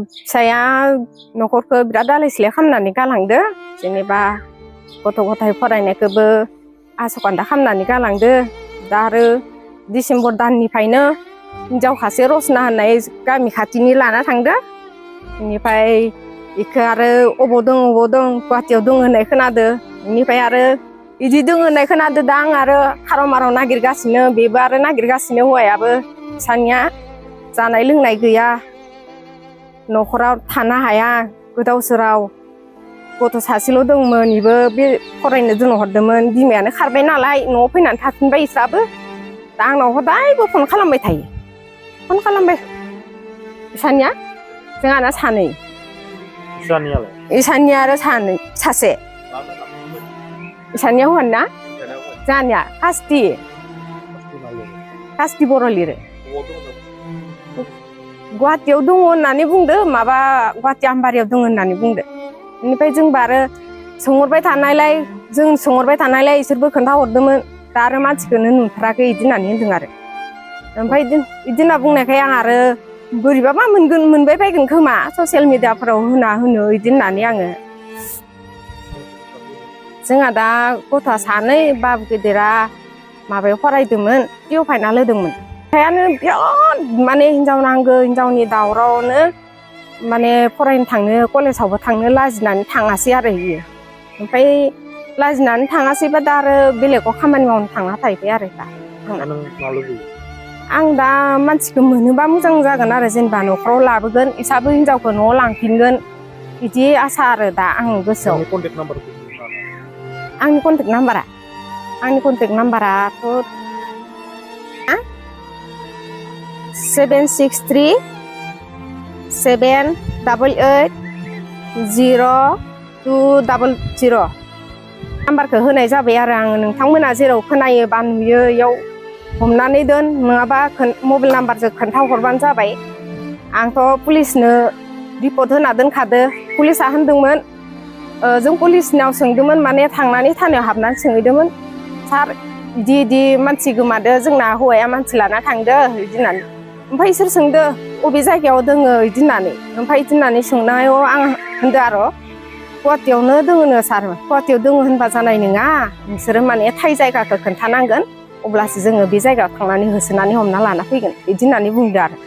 फिसाया न'खरखौ बिराद आलाय सिलाय खालामनानै गालांदो जेनेबा गथ' गथाय फरायनायखौबो आसखान्दा खालामनानै गालांदो दा आरो डिसेम्बर दाननिफ्रायनो हिनजाव खासे रसना होननाय गामि खाथिनि लाना थांदो बेनिफ्राय बेखौ आरो अबाव दं गुवाहाटियाव दं होननाय खोनादो बेनिफ्राय आरो बिदि दङ होननाय खोनादो दा आं आरो खाराव माराव नागिरगासिनो बेबो आरो नागिरगासिनो हौवायाबो फिसानिया जानाय लोंनाय गैया न'खराव थानो हाया गोदाव सोराव गथ' सासेल' दंमोन बेबो बे फरायनो दोनहरदोंमोन बिमायानो खारबाय नालाय न'आव फैनानै थाफिनबाय इसराबो दा आंनाव हदायबो फन खालामबाय थायो फन खालामबाय इसानिया जोंहाना सानै इसानिया आरो सासे इसानिया हौवाना जोंहानिया कास्टि बर' लिरो गुवाहाटियाव दङ होननानै बुंदो माबा गुवाहाटि आमबारियाव दङ होननानै बुंदो बेनिफ्राय जोंबो आरो सोंहरबाय थानायलाय इसोरबो खोन्थाहरदोंमोन दा आरो मानसिखौनो नुथाराखै बिदि होननानै होनदों आरो ओमफ्राय बिदि होनना बुंनायखाय आं आरो बोरैबाबा मोनबाय बायगोन खोमा ससियेल मिडियाफोराव होनो बिदि होननानै आङो जोंहा दा गथ'आ सानै बाबु गेदेरा माबायाव फरायदोंमोन पिअ फाइनाल होदोंमोन फिसायानो बिराद माने हिनजाव नांगौ हिनजावनि दावरावनो माने फरायनो थांनो कलेजावबो थांनो लाजिनानै थाङासै आरो बियो ओमफ्राय लाजिनानै थाङासैबा दा आरो बेलेगाव खामानि मावनो थांना थाहैबाय आरो दा आं दा मानसिखौ मोनोबा मोजां जागोन आरो जेनेबा न'खराव लाबोगोन इसाबो हिनजावखौ न'आव लांफिनगोन बिदि आसा आरो दा आं गोसोआव आंनि कन्टेक्ट नाम्बाराथ' 763 788 0200 नाम्बारखौ होनाय जाबाय आरो आङो नोंथांमोना जेराव खोनायो बा नुयो इयाव हमनानै दोन नङाबा मबाइल नाम्बारजों खोन्थाहरबानो जाबाय आंथ' पुलिसनो रिपर्ट होना दोनखादो पुलिसा होनदोंमोन जों पुलिसनियाव सोंदोंमोन माने थांनानै थानायाव हाबनानै सोंहैदोंमोन सार बिदि मानसि गोमादो जोंना हौवाया मानसि लाना थांदो बिदि होननानै ओमफ्राय इसोर सोंदो बबे जायगायाव दोङो बिदि होननानै ओमफ्राय बिदि होननानै सोंनायाव आं होनदो आरो गुवाहाटियावनो दोङोनो सार गुवाहाटियाव दोङो होनबा जानाय नङा नोंसोरो माने थाय जायगाखौ खोन्थानांगोन अब्लासो जोङो बे जायगायाव थांनानै होसोनानै हमना लाना फैगोन बिदि होननानै बुंदो आरो